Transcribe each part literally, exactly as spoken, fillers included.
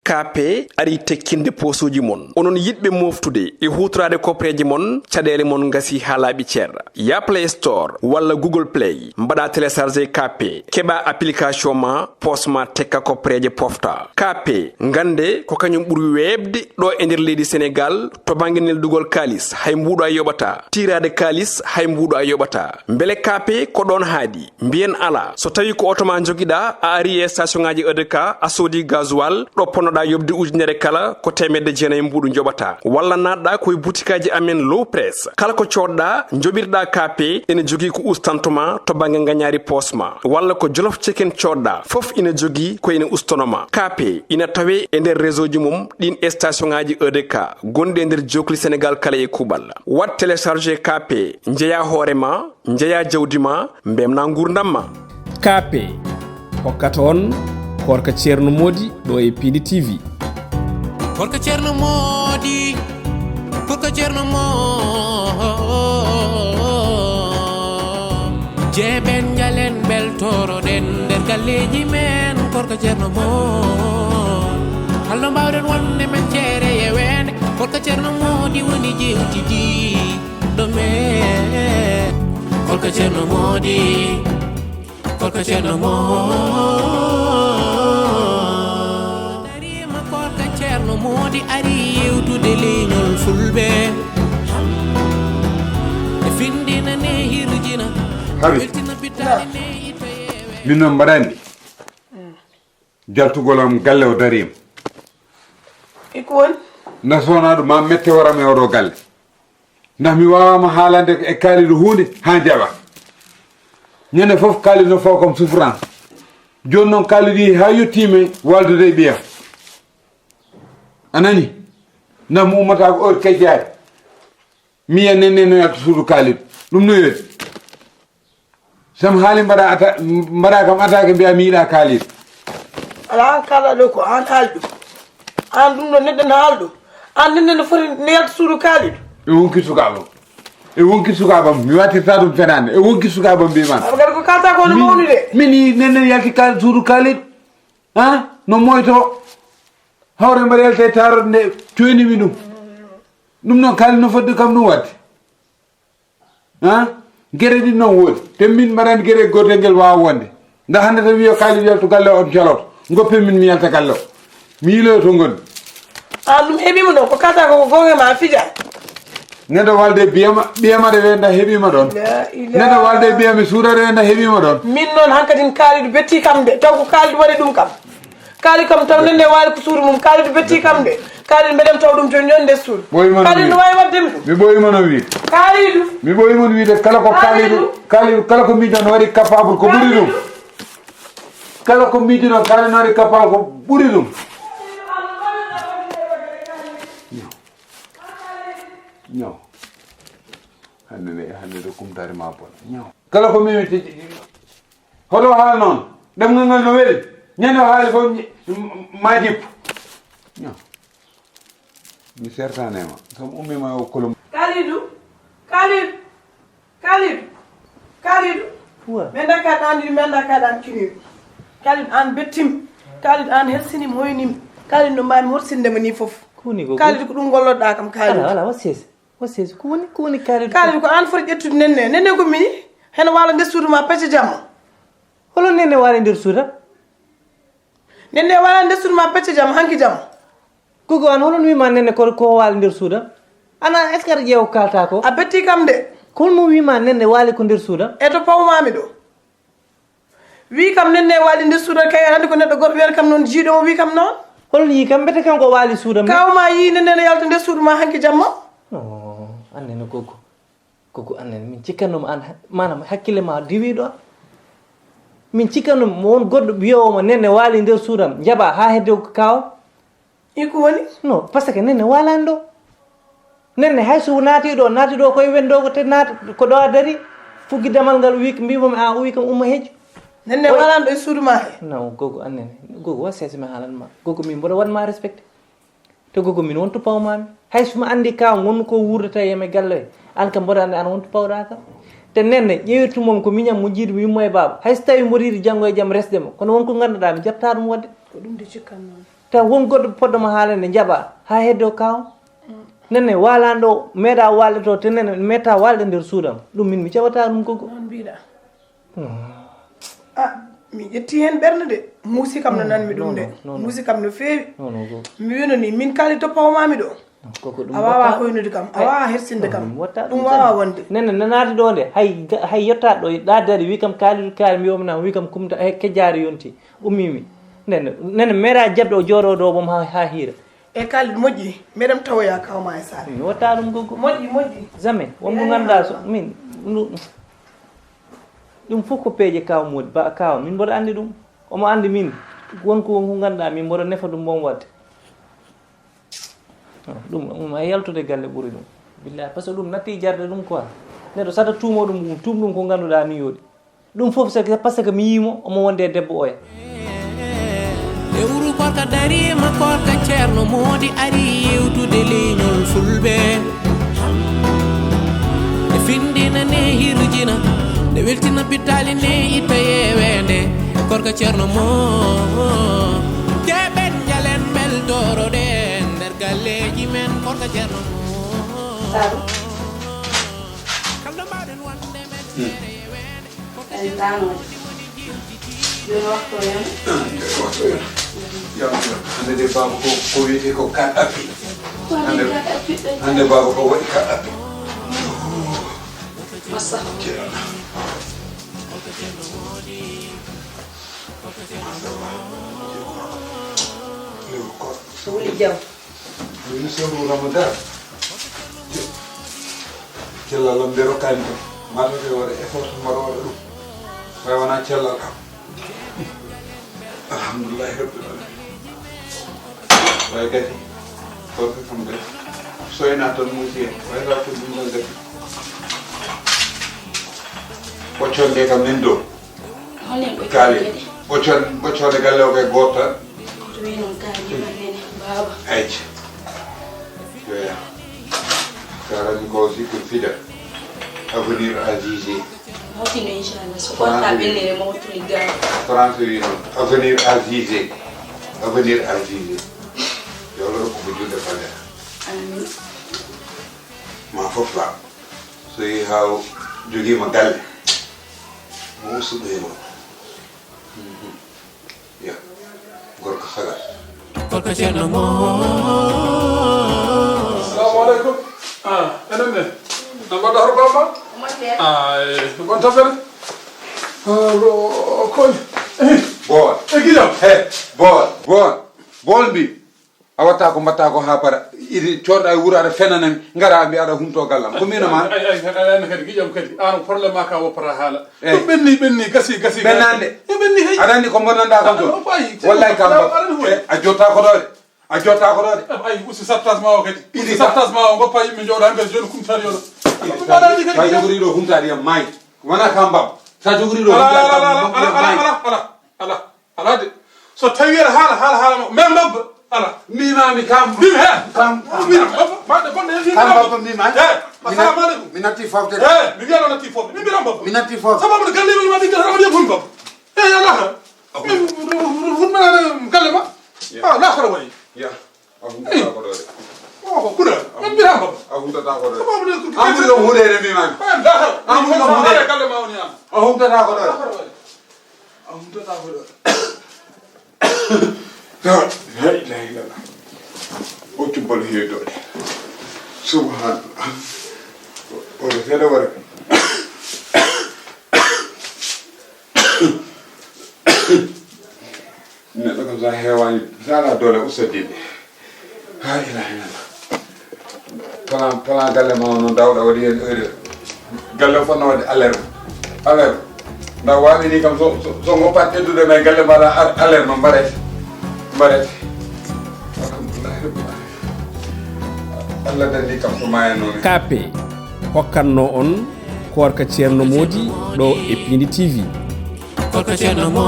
K P ari tekkinde poosuuji mon. Onon yiɗɓe mooftude e huutoraade koppareeje mon, caɗeele mon ngasii haa laaɓi cer. Yah Play Store walla Google Play, mbaɗaa télécharger K P, keɓaa application ma, poos ma tekka koppareeje pofta. K P, ngannde ko kañum ɓuri weeɓde ɗo e nder leydi Senegaal to bannge neldugol kaalis, hay mbuuɗo a yoɓataa. Tiiraade kaalis, hay mbuuɗo a yoɓataa. Mbele K P ko ɗoon haaɗi? Mbiyen alaa. So tawii ko oto ma njogiɗaa, a ari e station ŋaaji E D K, a soodi gasoil, ɗo ponnoɗaa yoɓde ujunere kala, ko teemedde jeenayi mbuuɗu njoɓataa. Walla naatɗaa ko e butikaaji amen Low Press. Kala ko coodɗaa, njoɓirɗaa K P, ene jogii ko ustanto ma to bannge ngañaari poos ma. Walla ko Jolof Chicken coodɗaa, fof ina jogii ko ene ustono ma. K P ina tawee e nder réseau ji mum ɗiin e station ŋaaji E D K gonɗi e nder jookli Senegaal kala e kuuɓal. Waɗ télécharger K P, njeyaa hoore ma, njeyaa jawdi ma, mbemnaa nguurndam ma. K P hokkata on Koorka Ceerno Moodi ɗo e Piindi T V. Koorka Ceerno Moodi, Koorka Ceerno Moodi. Jeeɓen njalen mbeltoroɗen nder galleeji men, Koorka Ceerno Moodi. Hallo mbaawɗen wonde men ceere e weende, Koorka Ceerno Moodi woni jewtidi. Ɗo men, Koorka Ceerno Moodi, Koorka Ceerno Moodi. Dariima Koorka Ceerno Moodi ari yewtude leñol Fulɓe. E findina ne hirjina. Hari. Weltina bittaade ne itta yeewe. Min noon mbaɗani jaltugol am galle o dariima. Iko woni? Na sownaa ɗum ma mette waram e oɗo galle. Ndax mi waawaama haalande e Kaalidu huunde haa jaɓa. Ñande fof Kaalidu no fawa kam souffrance. Jooni noon Kaalidu yehi haa yettiima waldude e ɓiyam. A nani? Ndax mi ummata ko heure kejjaari. Mi yiya Nenne no yalta suudu Kaalidu. Ɗum no yowi. Sam haali mbaɗa ata-, mbaɗa kam attaque mbiya mi yiɗa Kaalidu. Alaa, kala ɗo ko aan haali ɗum. Aan ɗum ɗo neɗɗo no haali ɗum. Aan Nenne no foti ne yalta suudu Kaalidu. E wonki sukaaɓam. E wonki sukaaɓam. Mi wattirta ɗum fenaande. E wonki sukaaɓam mbiman. Aɓe kadi ko kalta ko no mawni de. Min yi Nenne yalti Kaalidu suudu Kaalidu. Ha? No moyto. Hawre mbaɗa yalta e taarode nde coynimi ɗum. Ɗum noon Kaalidu no fodde kam ɗum waɗde. Ha? Gere ɗin noon woodi. Te min mbaɗani gere gootel ngel waawa wonde. Nda hannde tan wiyo Kaalidu yaltu galle o, on caloto. Ngoppe min mi yalta galle o. Mi yiiloyo to ngonmi. Aan ɗum heɓiima ɗo, ko kata ko goonga ma fija. Neɗɗo walde biyama, biyama de wenda heɓiima ɗon. La ilaha. Neɗɗo walde biyami suudade wenda heɓiima ɗon. Min noon hankadin Kaalidu betti kam de, taw ko Kaalidu waɗi ɗum kam. Kaalidu kam taw Nenne waali ko suudu mum. Kaalidu betti kam de. Kaalidu mbeɗen taw ɗum jooni jooni nder suudu. Ɓooyi mon Kaalidu wiide. No waawi waɗde mi ɗum. Mi ɓooyi mon wiide. Kaalidu. Mi ɓooyi mon wiide kala ko Kaalidu. Kaalidu. Kaalidu kala ko mbiɗon waɗi capable ko ɓuri ɗum. Kaalidu. Kala ko mbiɗon Kaalidu no waɗi capable ko ɓuri ɗum. Ñaw. Ñaw. Hannde nde, hannde nde kumtaari ma bon. Ñaw. Kala ko mimi tigi. Hoto haal noon. Ɗemngal ngal no weli. Ñande o haali fof ñi-, m-, ma jippu. Ñaw. Mi sertane ma. Kam ummi ma o kolom. Kaalidu. Kaalidu. Kaalidu. Kaalidu. Wa. Men dakkaɗan ɗin, men dakkaɗan kiniɗum. Kaalidu aan bettim. Kaalidu aan helsinim hoynim. Kaalidu no mbaami horsinde ma ni fof. Ko woni ko? Kaalidu ko ɗum golloɗa kam Kaalidu. Ala, ala, wa sese. Wa sese. Ko woni, ko woni Kaalidu? Kaalidu ko aan foti ƴettude Nenne. Nenne ko mini. Heno waala nder suudu ma pecce jamma. Holo Nenne waali nder suudu am? Nenne waala nder suudu ma pecce jamma, hanki jamma. Gogo aan, holo no wima Nenne ko, ko waali nder suudu am? Ana, est-ce que aɗa ƴeewa ko kalta ko? A betti kam de. Ko hol mo wima Nenne waali ko nder suudu am? E to pawmami ɗo. Wi kam Nenne waali nder suudu am, kay aɗa anndi ko neɗɗo goto wiyata kam noon, jiiɗo mo wi kam noon. Hol yi kam mbete kanko waali suudu am? Kawma yi Nenne ne yalta nder suudu ma hanki jamma. No, aan Nenne gogo. Gogo aan Nenne, min cikkanno ma aan, maanaam hakkille ma diwi ɗo. Min cikkanno ma won goɗɗo wiyowo ma Nenne waali nder suudu am, jaɓa haa hedde ko kawo. Iko woni? No, parce que Nenne waalani ɗo. Nenne hay so naati ɗo, naati ɗo koye wendo ko te naata, ko ɗo a dari, fuggi damal ngal wi, mbimo mi a o wi kam umma hejju. Nenne waalani ɗo e suudu ma he? No, gogo aan Nenne, gogo wa sese mi haalan ma. Gogo min mboɗo waɗ ma respecté. Te gogo min wonto pawmami. Hay so mi anndi ka ngonno ko wurdata e me galle, an kam mboɗo anndi an wonto pawɗa kam. Te Nenne, ƴeewirtu mom ko miñam mo jiidu mi yumma e baaba. Hay so tawi mboɗo yiɗi janngo e jam resde mo. Kono won ko ngannduɗaa mi jaɓta ɗum waɗde. Ko ɗum de cikkan noon. Taw won goɗɗo poɗɗo mo haalande, jaɓa haa heddoo kaaw. Nene, waalaande o, meeɗa waalde to, te nene, meetta waalde nder suudu am. Ɗum min mi jaɓataa ɗum, gogo. Noon mbiɗa. Ah, mi ƴetti heen ɓernde de. Muusi kam no nanmi ɗum de. Non, non, non. Muusi kam no feewi. Non, non, gogo. Mi wino ni, min kali to pawmaami ɗo. Koko ɗum a waawaa watta- hoynude kam, a Eh, waawaa hersinde non, kam. Ɗum watta Ɗum ɗum waawaa tan. Wonde. Nene, nanaade ɗo nde, hay ga-, hay yottaade ɗo, ɗa dari, wi kam kaalidu kaari, mi womna, wi kam kumta, he kejjaari yonti, ummimi. Nene, nene, meeɗa jaɓde o jooɗoo ɗo boom haa, haa hiira. E kaalid moƴƴi, meɗem tawoya kawma e saare. Mi watta ɗum, gogo. Moƴƴi, moƴƴi. Jamais. Won ɗum ngannduɗaa so, min, ɗum, ɗum fof ko peeje kaw Moodi, ba, kaw, min mboɗo anndi ɗum. Omo anndi min, won ko, won ko ngannduɗaa, min mboɗo nefa ɗum, mboɗo waɗde. Ah, ɗum, ɗum, a yaltude galle ɓuri ɗum. Billahi, par ce que ɗum natti jarde ɗum quoi. Neɗɗo sata tuumo ɗum, ɗum, tuum ɗum ko ngannduɗaa ni yooɗi. Ɗum fof, c'est que, par ce que mi yii mo, omo wonde e debbo oya. Lewru korka darima, korka Ceerno Moodi ari yewtude leñol fulɓe. E findina ne hirjina, ne weltina bitali ne itta yewende. Korka Ceerno Mo, keɓen jalen beltoroɗen nder galleji men, korka Ceerno Mo. Sabu? Kalno mbaɗen wonde men Hmm. Feere wende. En ɗaano. Jooni waxtu o yoni. Ah, jooni waxtu o yoni. Jam, jam. Hannde de baaba ko, ko wiyetee ko quatre appuis. Hannde, hannde baaba ko waɗi quatre appuis. Massa. Ceerno. Massa. Lewru koor. So wuli jam. Woni sehru Ramadan. Cellal am nde rokkaani kam. Mataw kay waɗa effort mbaɗa waɗa ɗum. Way wona cellal kam. Alhamdulillahi rabbil alamin. Way gati. Kono kam gati. Soyna tan muusi en. Way raw ko ɗum ɗon gati. Ɓoccol nde kam nen ɗo. Hollen ɓoccol Kaali. Kadi? Ɓoccol, ɓoccol e galle o kay gooto tan. Ko mi non kaali man nene, baaba. Ayca. Joya. Karani ko sikku fida. Avenir à juger. Mawtino, inchallah. So ko ka ɓennere mawtini gaay. France wi noon. Avenir à juger. Avenir à juger. Yo Allah rokku ko julde fadde. Amin. Ma fof laaɓ. So yehi haa o jogiima galle, mo ustu ɗo e makko. Mhm. Ya, gorko sagal. Gorko Ceerno Mo. Assalamu aleykum. Ah, enen ne. No mbaɗɗa hoto baba? Moƴƴere. Ah, eh, no gonta fere? Ah, ko, ko, eh. Bool. E giɗam. He, bool. Bool. Bool mbi. A watta ko mbatta ko haa para. Idi cooɗa e wuro aɗa fenana mi. Ngara mbi aɗa humto gallam. Ko min o ma? Ay, ay, ay, ay, kadi, giƴam kadi. An problème ma ka woppata haala. Eyi. Ɗum ɓenni, ɓenni, gasi, gasi, gasi. Ɓennande. E ɓenni, hey. Aɗa anndi ko mbonnanɗa kam toon? Aɗa, aɗa, aɗa, wallahi kam aɗa, bab. Aɗa, aɗa, Eh, a jotta ko ɗo de. A jotta ko ɗo de. Ay, usti sartas ma o kadi. Idi usti ka- sartas ma o, goppa yimɓe jooɗa hankadi jooni kumtari yono. Idi ka- Aɗa, aɗa, aɗa, aɗa, Sa jogori ɗo humtari yam maayi. Wona kam bab. Sa jogori ɗo humtari yam maayi. Ala, ala, ala, ala, ala. Alaa de. So tawii aɗa haala, haala, haala ma, min mbabba. Alaa. Miimaami kam. Min he. Kam. Min mbabba. Mbaɗde bonde he, min Kam mbabba. Mbabba miimaami. He. Assalamu aleykum. Mi natti fofde. He, mi wiyaano natti fofde. Min mbiɗa mbabba. Mi natti fofde. Sabu aɗa galle min ma, min kala, aɗa wiya ko min mbabba. He, alaa. Aw. Min, min, min, min, min, galle ma. Ya. Ah, la hara wayi. Ya. A huntata ko ɗo de. O ko kuɗa. Min mbiɗa mbabba. A huntata ko ɗo de. Sabu aɗa wiya ko. An ɓuri ɗum huɗeede miimaami. He, la hara. An ɓuri ɗum huɗeede. Galle ma woni an. A huntata ko ɗo de. La hara wayi. A huntata ko ɗo. La, la ilaha illallah. O cubbal heewi doole. Subhanallah. O, o seeɗa wara. Neɗɗo kam sa heewani, sa ala doole, usta dille. La ilaha illallah. Plan, plan galle ma o noon, Daawda waɗi heen heure. Galle o fotno waɗde alerte. Alerte. Nda waawini kam so, so, so ngoppat teddude ma e galle mbaɗa ar-, alerte ma mbaɗete. Mbaɗete. Alhamdulillahi rabbil alamin. Allah dandi kam ko maaya noon. K P hokkatno on koorka Ceerno Moodi ɗo e Piindi T V. Koorka Ceerno Mo.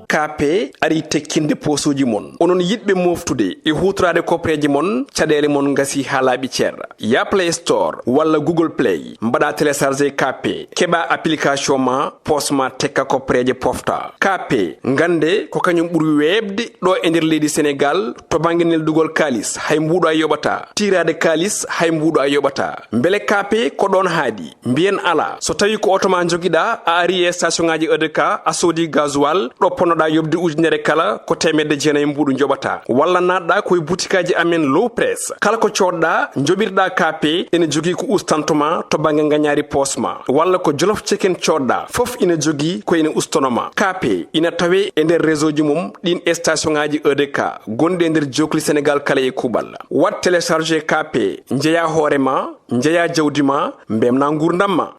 K K P ari tekkinde posuuji mon. Onon yiɗɓe moftude e huutoraade koppereeje mon, caɗeele mon ngasi haa laaɓi cer. Ya Play Store walla Google Play, mbaɗa télécharger K P, keɓa application ma, poos ma tekka koppereeje pofta. K P, ngannde ko kañum ɓuri weeɓde ɗo e nder leydi Senegal to bannge neldugol kaalis, hay mbuuɗo a yoɓata. Tiiraade kaalis, hay mbuuɗo a yoɓata. Mbele K P ko ɗoon haaɗi? Mbiyen alaa. So tawii ko oto ma njogiɗaa, a ari e station ŋaaji E D K, a soodi gasoil, ɗo ponnoɗaa yoɓde ujunere kala, ko teemedde jeenayi mbuuɗu njoɓataa. Walla naatɗaa ko e butikaaji amen Low Press. Kala ko coodɗaa, njoɓirɗaa K P, ene jogii ko ustanto ma to bannge ngañaari poos ma. Walla ko Jolof Chicken coodɗaa, fof ina jogii ko ene ustono ma. K P ina tawee e nder réseau ji mum ɗiin station ŋaaji E D K gonɗi e nder jookli Senegal kala e kuuɓal. Waɗ télécharger K P, njeyaa hoore ma, njeyaa jawdi ma, mbemnaa nguurndam ma.